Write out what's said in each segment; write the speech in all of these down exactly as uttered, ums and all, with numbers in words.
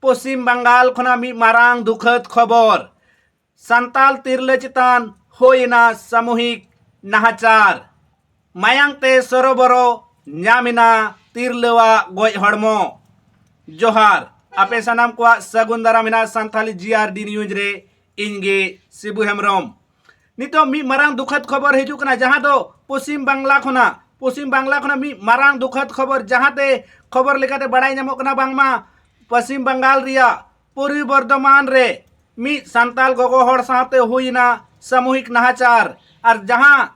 ᱯᱚᱥᱪᱤᱢ ᱵᱟᱝᱜᱟᱞ ᱠᱷᱚᱱᱟᱜ ᱢᱤᱫ ᱢᱟᱨᱟᱝ ᱫᱩᱠᱷᱟᱹᱛ ᱠᱷᱚᱵᱚᱨ᱾ ᱥᱟᱱᱛᱟᱞ ᱛᱤᱨᱞᱟᱹ ᱪᱮᱛᱟᱱ ᱦᱩᱭ ᱮᱱᱟ ᱥᱟᱢᱩᱦᱤᱠ ᱱᱟᱦᱟᱪᱟᱨ᱾ ᱢᱟᱭᱟᱝ ᱛᱮ ᱥᱚᱨᱚᱵᱚᱨᱚ ᱧᱟᱢ ᱮᱱᱟ ᱛᱤᱨᱞᱟᱹᱣᱟᱜ ᱜᱚᱡ ᱦᱚᱲᱢᱚ᱾ ᱡᱚᱦᱟᱨ, ᱟᱯᱮ ᱥᱟᱱᱟᱢ ᱠᱚᱣᱟᱜ ᱥᱟᱹᱜᱩᱱ ᱫᱟᱨᱟᱢ ᱮᱱᱟ ᱥᱟᱱᱛᱷᱟᱞᱤ ᱡᱤ ᱟᱨ ᱰᱤ ᱱᱤᱭᱩᱡᱽ ᱨᱮ᱾ ᱤᱧ ᱜᱮ ᱥᱤᱵᱩ ᱦᱮᱢᱵᱨᱚᱢ᱾ ᱱᱤᱛᱚᱜ ᱢᱤᱫ ᱢᱟᱨᱟᱝ ᱫᱩᱠᱷᱟᱹᱛ ᱠᱷᱚᱵᱚᱨ ᱦᱤᱡᱩᱜ ᱠᱟᱱᱟ, ᱡᱟᱦᱟᱸ ᱫᱚ ᱯᱚᱥᱪᱤᱢ ᱵᱟᱝᱞᱟ ᱠᱷᱚᱱᱟᱜ, ᱯᱚᱥᱪᱤᱢ ᱵᱟᱝᱞᱟ ᱠᱷᱚᱱᱟᱜ ᱢᱤᱫ ᱢᱟᱨᱟᱝ ᱫᱩᱠᱷᱟᱹᱛ ᱠᱷᱚᱵᱚᱨ, ᱡᱟᱦᱟᱸᱛᱮ ᱠᱷᱚᱵᱚᱨ ᱞᱮᱠᱟᱛᱮ ᱵᱟᱲᱟᱭ ᱧᱟᱢᱚᱜ ᱠᱟᱱᱟ ᱵᱟᱝᱢᱟ ᱯᱚᱥᱪᱤᱢ ᱵᱟᱝᱜᱟᱞ ᱨᱮᱭᱟᱜ ᱯᱩᱨᱵᱤ ᱵᱚᱨᱫᱷᱚᱢᱟᱱ ᱨᱮ ᱢᱤᱫ ᱥᱟᱱᱛᱟᱞ ᱜᱚᱜᱚ ᱦᱚᱲ ᱥᱟᱶᱛᱮ ᱦᱩᱭ ᱮᱱᱟ ᱥᱟᱢᱩᱦᱤᱠ ᱱᱟᱦᱟᱪᱟᱨ᱾ ᱟᱨ ᱡᱟᱦᱟᱸ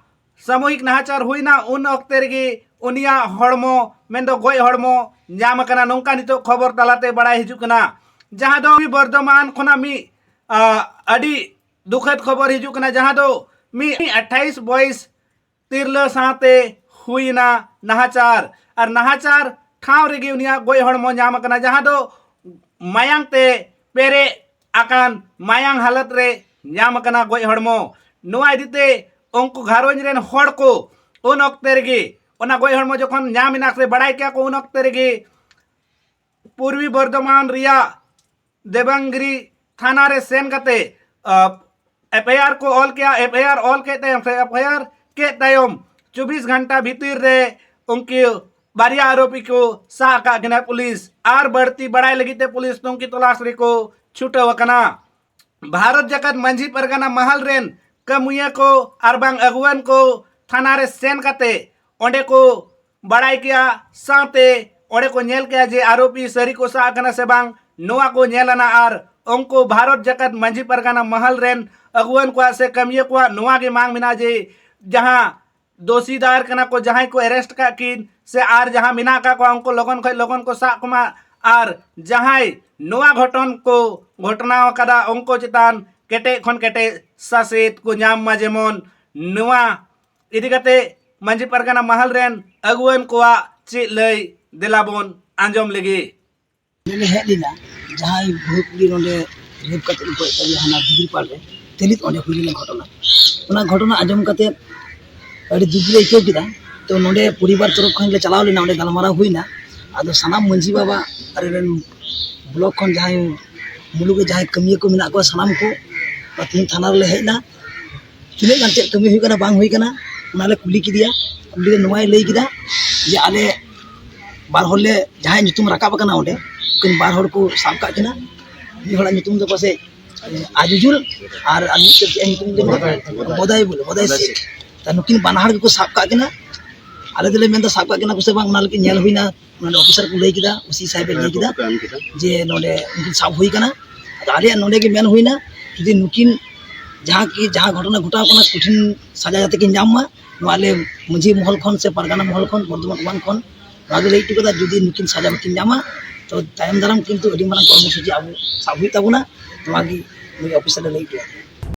ᱥᱟᱢᱩᱦᱤᱠ ᱱᱟᱦᱟᱪᱟᱨ ᱦᱩᱭᱱᱟ, ᱩᱱ ᱚᱠᱛᱮ ᱨᱮᱜᱮ ᱩᱱᱤᱭᱟᱜ ᱦᱚᱲᱢᱚ, ᱢᱮᱱᱫᱚ ᱜᱚᱡ ᱦᱚᱲᱢᱚ ᱧᱟᱢ ᱟᱠᱟᱱᱟ, ᱱᱚᱝᱠᱟ ᱱᱤᱛᱚᱜ ᱠᱷᱚᱵᱚᱨ ᱛᱟᱞᱟᱛᱮ ᱵᱟᱲᱟᱭ ᱦᱤᱡᱩᱜ ᱠᱟᱱᱟ᱾ ᱡᱟᱦᱟᱸ ᱫᱚ ᱵᱚᱨᱫᱷᱚᱢᱟᱱ ᱠᱷᱚᱱᱟᱜ ᱢᱤᱫ, ᱟ, ᱟᱹᱰᱤ ᱫᱩᱠᱷᱟᱹᱛ ᱠᱷᱚᱵᱚᱨ ᱦᱤᱡᱩᱜ ᱠᱟᱱᱟ, ᱡᱟᱦᱟᱸ ᱫᱚ ᱢᱤᱫ ᱟᱴᱷᱟᱭᱤᱥ ᱵᱚᱭᱮᱥ ᱛᱤᱨᱞᱟᱹ ᱥᱟᱶᱛᱮ ᱦᱩᱭᱱᱟ ᱱᱟᱦᱟᱪᱟᱨ᱾ ᱟᱨ ᱱᱟᱦᱟᱪᱟᱨ ᱴᱷᱟᱶ ᱨᱮᱜᱮ ᱩᱱᱤᱭᱟᱜ ᱜᱚᱡ ᱦᱚᱲᱢᱚ ᱧᱟᱢ ᱟᱠᱟᱱᱟ, ᱡᱟᱦᱟᱸ ᱫᱚ ᱢᱟᱭᱟᱝ ᱛᱮ ᱯᱮᱨᱮᱡ ᱟᱠᱟᱱ ᱢᱟᱭᱟᱝ ᱦᱟᱞᱚᱛ ᱨᱮ ᱧᱟᱢ ᱟᱠᱟᱱᱟ ᱜᱚᱡ ᱦᱚᱲᱢᱚ᱾ ᱱᱚᱣᱟ ᱤᱫᱤ ᱛᱮ ᱩᱱᱠᱩ ᱜᱷᱟᱨᱚᱸᱡᱽ ᱨᱮᱱ ᱦᱚᱲ ᱠᱚ ᱩᱱ ᱚᱠᱛᱮ ᱨᱮᱜᱮ, ᱚᱱᱟ ᱜᱚᱡ ᱦᱚᱲᱢᱚ ᱡᱚᱠᱷᱚᱱ ᱧᱟᱢ ᱮᱱᱟ ᱥᱮ ᱵᱟᱲᱟᱭ ᱠᱮᱜᱼᱟ ᱠᱚ, ᱩᱱ ᱚᱠᱛᱮ ᱨᱮᱜᱮ ᱯᱩᱨᱵᱤ ᱵᱚᱨᱫᱷᱚᱢᱟᱱ ᱨᱮᱭᱟᱜ ᱫᱮᱵᱟᱝᱜᱤᱨᱤ ᱛᱷᱟᱱᱟ ᱨᱮ ᱥᱮᱱ ᱠᱟᱛᱮ, ᱟ, ᱮᱯᱷ ᱟᱭ ᱟᱨ ᱠᱚ ᱚᱞ ᱠᱮᱜᱼᱟ᱾ ᱮᱯᱷ ᱟᱭ ᱟᱨ ᱚᱞ ᱠᱮᱫ ᱛᱟᱭᱚᱢ ᱥᱮ ᱮᱯᱷ ᱟᱭ ᱟᱨ ᱠᱮᱫ ᱛᱟᱭᱚᱢ ᱪᱚᱵᱵᱤᱥ ᱜᱷᱚᱱᱴᱟ ᱵᱷᱤᱛᱤᱨ ᱨᱮ ᱩᱱᱠᱤ ᱵᱟᱨᱭᱟ ᱟᱨᱳᱯᱤ ᱠᱚ ᱥᱟᱵ ᱟᱠᱟᱫ ᱠᱤᱱᱟ ᱯᱩᱞᱤᱥ᱾ ᱟᱨ ᱵᱟᱹᱲᱛᱤ ᱵᱟᱲᱟᱭ ᱞᱟᱹᱜᱤᱫ ᱛᱮ ᱯᱩᱞᱤᱥ ᱛᱩᱝᱠᱷᱤ ᱛᱚᱞᱟᱥ ᱨᱮᱠᱚ ᱪᱷᱩᱴᱟᱹᱣ ᱟᱠᱟᱱᱟ᱾ ᱵᱷᱟᱨᱚᱛ ᱡᱟᱠᱟᱛ ᱢᱟᱹᱡᱷᱤ ᱯᱟᱨᱜᱟᱱᱟ ᱢᱟᱦᱟᱞ ᱨᱮᱱ ᱠᱟᱹᱢᱤᱭᱟᱹ ᱠᱚ ᱟᱨ ᱵᱟᱝ ᱟᱹᱜᱩᱣᱟᱹᱱ ᱠᱚ ᱛᱷᱟᱱᱟ ᱨᱮ ᱥᱮᱱ ᱠᱟᱛᱮ ᱚᱸᱰᱮ ᱠᱚ ᱵᱟᱲᱟᱭ ᱠᱮᱜᱼᱟ, ᱥᱟᱶᱛᱮ ᱚᱸᱰᱮ ᱠᱚ ᱧᱮᱞ ᱠᱮᱜᱼᱟ ᱡᱮ ᱟᱨᱳᱯᱤ ᱥᱟᱹᱨᱤ ᱠᱚ ᱥᱟᱵ ᱟᱠᱟᱱᱟ ᱥᱮ ᱵᱟᱝ, ᱱᱚᱣᱟ ᱠᱚ ᱧᱮᱞ ᱟᱱᱟ᱾ ᱟᱨ ᱩᱱᱠᱩ ᱵᱷᱟᱨᱚᱛ ᱡᱟᱠᱟᱛ ᱢᱟᱹᱡᱷᱤ ᱯᱟᱨᱜᱟᱱᱟ ᱢᱟᱦᱟᱞ ᱨᱮᱱ ᱟᱹᱜᱩᱣᱟᱹᱱ ᱠᱚᱣᱟᱜ ᱥᱮ ᱠᱟᱹᱢᱤᱭᱟᱹ ᱠᱚᱣᱟᱜ ᱱᱚᱣᱟ ᱜᱮ ᱢᱟᱝ ᱢᱮᱱᱟᱜᱼᱟ ᱡᱮ ᱡᱟᱦᱟᱸ ᱫᱳᱥᱤ ᱫᱟᱭᱮᱨ ᱠᱟᱱᱟ ᱠᱚ, ᱡᱟᱦᱟᱸᱭ ᱠᱚ ᱮᱨᱮᱥᱴ ᱠᱟᱜ ᱠᱤᱱ ᱥᱮ ᱟᱨ ᱡᱟᱦᱟᱸ ᱢᱮᱱᱟᱜ ᱟᱠᱟᱫ ᱠᱚᱣᱟ, ᱩᱱᱠᱩ ᱞᱚᱜᱚᱱ ᱠᱷᱚᱱ ᱞᱚᱜᱚᱱ ᱠᱚ ᱥᱟᱵ ᱠᱚᱢᱟ᱾ ᱟᱨ ᱡᱟᱦᱟᱸᱭ ᱱᱚᱣᱟ ᱜᱷᱚᱴᱚᱱ ᱠᱚ ᱜᱷᱚᱴᱱᱟᱣ ᱟᱠᱟᱫᱟ, ᱩᱱᱠᱩ ᱪᱮᱛᱟᱱ ᱠᱮᱴᱮᱡ ᱠᱷᱚᱱ ᱠᱮᱴᱮᱡ ᱥᱟᱥᱮᱛ ᱠᱚ ᱧᱟᱢ ᱢᱟ, ᱡᱮᱢᱚᱱ ᱱᱚᱣᱟ ᱤᱫᱤ ᱠᱟᱛᱮ ᱢᱟᱹᱡᱷᱤ ᱯᱟᱨᱜᱟᱱᱟ ᱢᱟᱦᱟᱞ ᱨᱮᱱ ᱟᱹᱜᱩᱣᱟᱹᱱ ᱠᱚᱣᱟᱜ ᱪᱮᱫ ᱞᱟᱹᱭ, ᱫᱮᱞᱟ ᱵᱚᱱ ᱟᱸᱡᱚᱢ ᱞᱮᱜᱮ᱾ ᱱᱚᱰᱮ ᱦᱮᱡ ᱞᱮᱱᱟ, ᱡᱟᱦᱟᱸᱭ ᱵᱟᱹᱦᱩ ᱠᱩᱲᱤ ᱱᱚᱰᱮ ᱨᱮᱯ ᱠᱟᱛᱮ ᱠᱚ ᱜᱚᱡ ᱠᱟᱫᱮᱭᱟ ᱦᱟᱱᱟ ᱫᱤᱜᱤᱨᱯᱟᱲ ᱨᱮ, ᱛᱮᱞᱤᱛ ᱚᱸᱰᱮ ᱦᱩᱭ ᱞᱮᱱᱟ ᱜᱷᱚᱴᱚᱱᱟ᱾ ᱚᱱᱟ ᱜᱷᱚᱴᱚᱱᱟ ᱟᱸᱡᱚᱢ ᱠᱟᱛᱮ ᱟᱹᱰᱤ ᱫᱩᱠ ᱞᱮ ᱟᱹᱭᱠᱟᱹᱣ ᱠᱮᱫᱟ᱾ ᱛᱚ ᱱᱚᱰᱮ ᱯᱚᱨᱤᱵᱟᱨ ᱛᱚᱨᱚᱯ ᱠᱷᱚᱱ ᱞᱮ ᱪᱟᱞᱟᱣ ᱞᱮᱱᱟ, ᱚᱸᱰᱮ ᱜᱟᱞᱢᱟᱨᱟᱣ ᱦᱩᱭᱱᱟ᱾ ᱟᱫᱚ ᱥᱟᱱᱟᱢ ᱢᱟᱹᱡᱷᱤ ᱵᱟᱵᱟ ᱟᱨ ᱨᱮᱱ ᱵᱞᱚᱠ ᱠᱷᱚᱱ ᱡᱟᱦᱟᱸᱭ ᱢᱩᱞᱩᱠ ᱨᱮ ᱡᱟᱦᱟᱸᱭ ᱠᱟᱹᱢᱤᱭᱟᱹ ᱠᱚ ᱢᱮᱱᱟᱜ ᱠᱚᱣᱟ, ᱥᱟᱱᱟᱢ ᱠᱚ ᱛᱮᱦᱮᱧ ᱛᱷᱟᱱᱟ ᱨᱮᱞᱮ ᱦᱮᱡ ᱮᱱᱟ᱾ ᱛᱤᱱᱟᱹᱜ ᱜᱟᱱ ᱪᱮᱫ ᱠᱟᱹᱢᱤ ᱦᱩᱭᱩᱜ ᱠᱟᱱᱟ ᱵᱟᱝ ᱦᱩᱭ ᱠᱟᱱᱟ, ᱚᱱᱟᱞᱮ ᱠᱩᱞᱤ ᱠᱮᱫᱮᱭᱟ᱾ ᱠᱩᱞᱤ ᱨᱮ ᱱᱚᱣᱟᱭ ᱞᱟᱹᱭ ᱠᱮᱫᱟ ᱡᱮ ᱟᱞᱮ ᱵᱟᱨ ᱦᱚᱲ ᱞᱮ, ᱡᱟᱦᱟᱸᱭ ᱧᱩᱛᱩᱢ ᱨᱟᱠᱟᱵ ᱟᱠᱟᱱᱟ ᱚᱸᱰᱮ, ᱩᱱᱠᱤᱱ ᱵᱟᱨ ᱦᱚᱲ ᱠᱚ ᱥᱟᱵ ᱠᱟᱜ ᱠᱤᱱᱟ᱾ ᱢᱤᱫ ᱦᱚᱲᱟᱜ ᱧᱩᱛᱩᱢ ᱫᱚ ᱯᱟᱥᱮᱡ ᱟᱡᱩᱡᱩᱞ, ᱟᱨ ᱟᱨ ᱢᱤᱫᱴᱮᱱ ᱧᱩᱛᱩᱢ ᱫᱚ ᱵᱚᱫᱟᱭ ᱵᱚᱞᱮ, ᱵᱚᱫᱟᱭ ᱥᱮᱴ᱾ ᱛᱟ ᱱᱩᱠᱤᱱ ᱵᱟᱱᱟ ᱦᱚᱲ ᱜᱮᱠᱚ ᱥᱟᱵ ᱠᱟᱜ ᱠᱤᱱᱟ᱾ ᱟᱞᱮ ᱫᱚᱞᱮ ᱢᱮᱱᱫᱟ ᱥᱟᱵ ᱠᱟᱜ ᱠᱤᱱᱟ ᱠᱚ ᱥᱮ ᱵᱟᱝ, ᱚᱱᱟ ᱞᱟᱹᱜᱤᱫ ᱧᱮᱞ ᱦᱩᱭᱱᱟ᱾ ᱚᱱᱟ ᱚᱯᱷᱤᱥᱟᱨ ᱠᱚ ᱞᱟᱹᱭ ᱠᱮᱫᱟ, ᱳᱥᱤ ᱥᱟᱦᱮᱵ ᱮ ᱞᱟᱹᱭ ᱠᱮᱫᱟ ᱡᱮ ᱱᱚᱰᱮ ᱩᱱᱠᱤᱱ ᱥᱟᱵ ᱦᱩᱭ ᱠᱟᱱᱟ᱾ ᱟᱫᱚ ᱟᱞᱮᱭᱟᱜ ᱱᱚᱰᱮ ᱜᱮ ᱢᱮᱱ ᱦᱩᱭᱱᱟ, ᱡᱩᱫᱤ ᱱᱩᱠᱤᱱ ᱡᱟᱦᱟᱸ ᱠᱤ, ᱡᱟᱦᱟᱸ ᱜᱷᱚᱴᱚᱱᱟ ᱜᱷᱚᱴᱟᱣ ᱠᱟᱱᱟ, ᱠᱚᱴᱷᱤᱱ ᱥᱟᱡᱟ ᱡᱟᱛᱮ ᱠᱤᱱ ᱧᱟᱢ ᱢᱟ, ᱱᱚᱣᱟ ᱟᱞᱮ ᱢᱟᱹᱡᱷᱤ ᱢᱚᱦᱚᱞ ᱠᱷᱚᱱ ᱥᱮ ᱯᱟᱨᱜᱟᱱᱟ ᱢᱚᱦᱚᱞ ᱠᱷᱚᱱ, ᱵᱚᱨᱫᱷᱚᱢᱟᱱ ᱳᱣᱟᱱ ᱠᱷᱚᱱ ᱱᱚᱣᱟ ᱜᱮ ᱞᱟᱹᱭ ᱦᱚᱴᱚ ᱠᱟᱫᱟ, ᱡᱩᱫᱤ ᱱᱩᱠᱤᱱ ᱥᱟᱡᱟ ᱵᱟᱹᱠᱤᱱ ᱧᱟᱢᱟ, ᱛᱚ ᱛᱟᱭᱚᱢ ᱫᱟᱨᱟᱢ ᱠᱤᱱᱛᱩ ᱟᱹᱰᱤ ᱢᱟᱨᱟᱝ ᱠᱚᱨᱢᱚᱥᱩᱪᱤ ᱟᱵᱚ ᱥᱟᱵ ᱦᱩᱭᱩᱜ ᱛᱟᱵᱚᱱᱟ᱾ ᱱᱚᱣᱟ ᱜᱮ ᱱᱩᱭ ᱚᱯᱷᱤᱥᱟᱨ ᱮ ᱞᱟᱹᱭ ᱦᱚᱴᱚ ᱠᱟᱫᱟ᱾